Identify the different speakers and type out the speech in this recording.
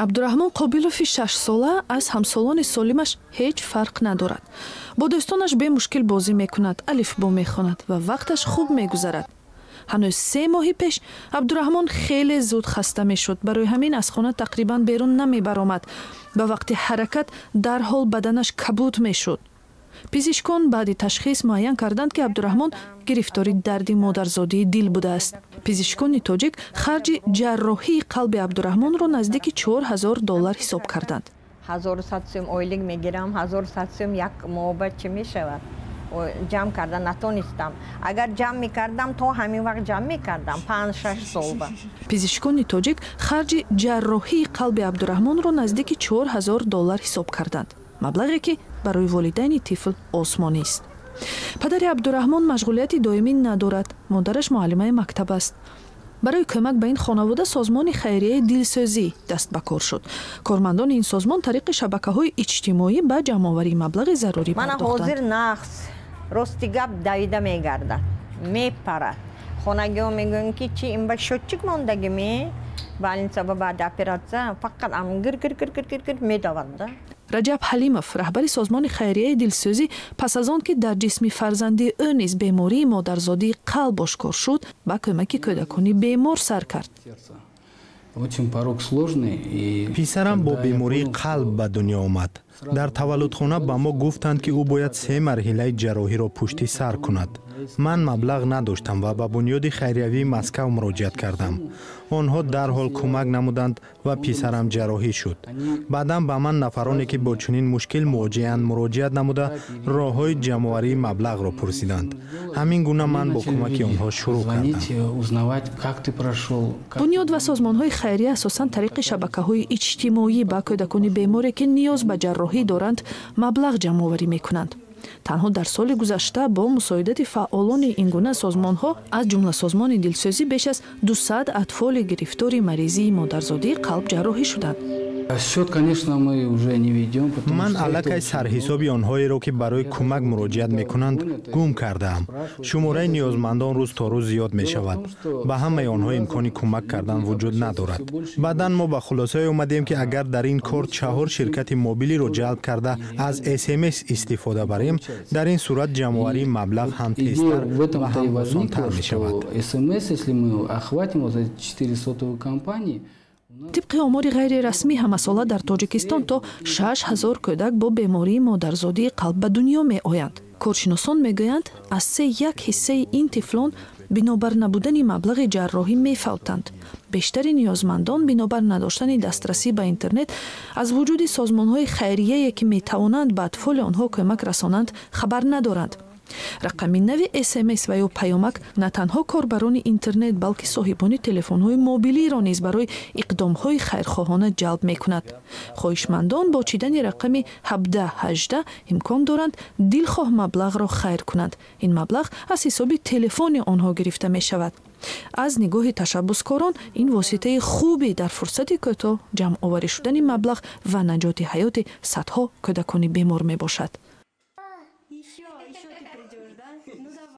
Speaker 1: Абдураҳмон Қобилови 6-сола аз ҳамсолони солимаш ҳеҷ фарқ надорад. Бо дӯстонаш бемушкил бозӣ мекунад, алифбо мехонад ва вақташ хуб мегузарад. Ҳанӯз 3 моҳи пеш Абдураҳмон хеле зуд хаста мешуд. Барои ҳамин аз хона тақрибан берун намебаромад. Ба вақти ҳаракат дарҳол баданаш кабуд мешуд. Пизишкон баъди ташхис муайян карданд, ки Абдураҳмон гирифтори дарди модарзодии дил будааст. Пизишкони тоҷик харҷи ҷарроҳии қалби Абдураҳмонро наздики 4000 доллар ҳисоб карданд.
Speaker 2: 1100 сум ойлик мегирам. 1100 сум як моҳба чӣ мешавад? Ҷамъ карда натонистам. Агар ҷамъ мекардам, то ҳамин вақт ҷамъ мекардам, 5-6 солба.
Speaker 1: Пизишкони тоҷик харҷи ҷарроҳии қалби Абдураҳмонро наздики 4000 доллар ҳисоб карданд, маблағе ки барои волидайни тифл осмонист. Падари Абдураҳмон машғулияти доимӣ надорад, модараш муаллимаи мактаб аст. Барои кӯмак ба ин хонавода созмони хайрияи «Дилсӯзӣ» даст ба кор шуд. Кормандони ин созмон тариқи шабакаҳои иҷтимоӣ ба ҷамъоварии маблағи зарурӣ
Speaker 2: Мана, ҳозир нағз, рости гап, давида мегардад, мепарад. Хонагиҳо мегӯянд, ки чи ин ба счётчик мондагиме? Больница ба баъди оператсия фақат ам гир гир гир гир гир гир медавад да.
Speaker 1: Раҷаб Ҳалимов, раҳбари созмони хайрияи «Дилсӯзӣ», пас аз он ки дар ҷисми фарзанди ӯ низ бемории модарзодии қалб ошкор шуд, ба кӯмаки кӯдакони бемор сар кард.
Speaker 3: Писарам бо бемории қалб ба дунё омад. Дар таваллудхона ба мо гуфтанд, ки ӯ бояд се марҳилаи ҷарроҳиро пушти сар кунад. Ман маблағ надоштам ва ба бунёди хайриявии Москав муроҷиат кардам. Онҳо дарҳол кӯмак намуданд ва писарам ҷарроҳӣ шуд. Баъдан ба ман нафароне, ки бо чунин мушкил мувоҷиҳанд, муроҷиат намуда, роҳҳои ҷамъоварии маблағро пурсиданд. Ҳамин гуна ман бо кӯмаки онҳо шурӯъ кардам.
Speaker 1: Бунёд ва созмонҳои хайрия асосан тариқи шабакаҳои иҷтимоӣ ба кӯдакони беморе, ки ниёз ба ҷарроҳӣ доранд, маблағ ҷамъоварӣ мекунанд. Танҳо дар соли гузашта бо мусоидати фаъолони ин гуна созмонҳо, аз ҷумла созмони «Дилсӯзӣ», беш аз 200 атфоли гирифтори маризии модарзодии қалб ҷарроҳӣ шуданд.
Speaker 3: Ман аллакай сарҳисоби онҳоеро, ки барои кӯмак муроҷиат мекунанд, гум кардаам. Шумораи ниёзмандон рӯз то рӯз зиёд мешавад. Ба ҳамаи онҳо имкони кӯмак кардан вуҷуд надорад. Баъдан мо ба хулосае омадем, ки агар дар ин кор чаҳор ширкати мобилиро ҷалб карда, аз СМС истифода барем, дар ин сурат ҷамъоварии маблағ ҳам тезтар ва ҳам осонтар мешавад.
Speaker 1: Тибқи омори ғайрирасмӣ, ҳамасола дар Тоҷикистон то 6000 кӯдак бо бемории модарзодии қалб ба дунё меоянд. Коршиносон мегӯянд, аз се як ҳиссаи ин тифлон бинобар набудани маблағи ҷарроҳӣ мефавтанд. Бештари ниёзмандон бинобар надоштани дастрасӣ ба интернет аз вуҷуди созмонҳои хайрияе, ки метавонанд ба атфоли онҳо кӯмак расонанд, хабар надоранд. Рақами нави СМС ва ё паёмак на танҳо корбарони интернет, балки соҳибони телефонҳои мобилиро низ барои иқдомҳои хайрхоҳона ҷалб мекунад. Хоҳишмандон бо чидани рақами 1718 имкон доранд дилхоҳ маблағро хайр кунанд. Ин маблағ аз ҳисоби телефони онҳо гирифта мешавад. Аз нигоҳи ташаббускорон, ин воситаи хубе дар фурсати кӯтоҳ ҷамъоварӣ шудани маблағ ва наҷоти ҳаёти садҳо кӯдакони бемор мебошад.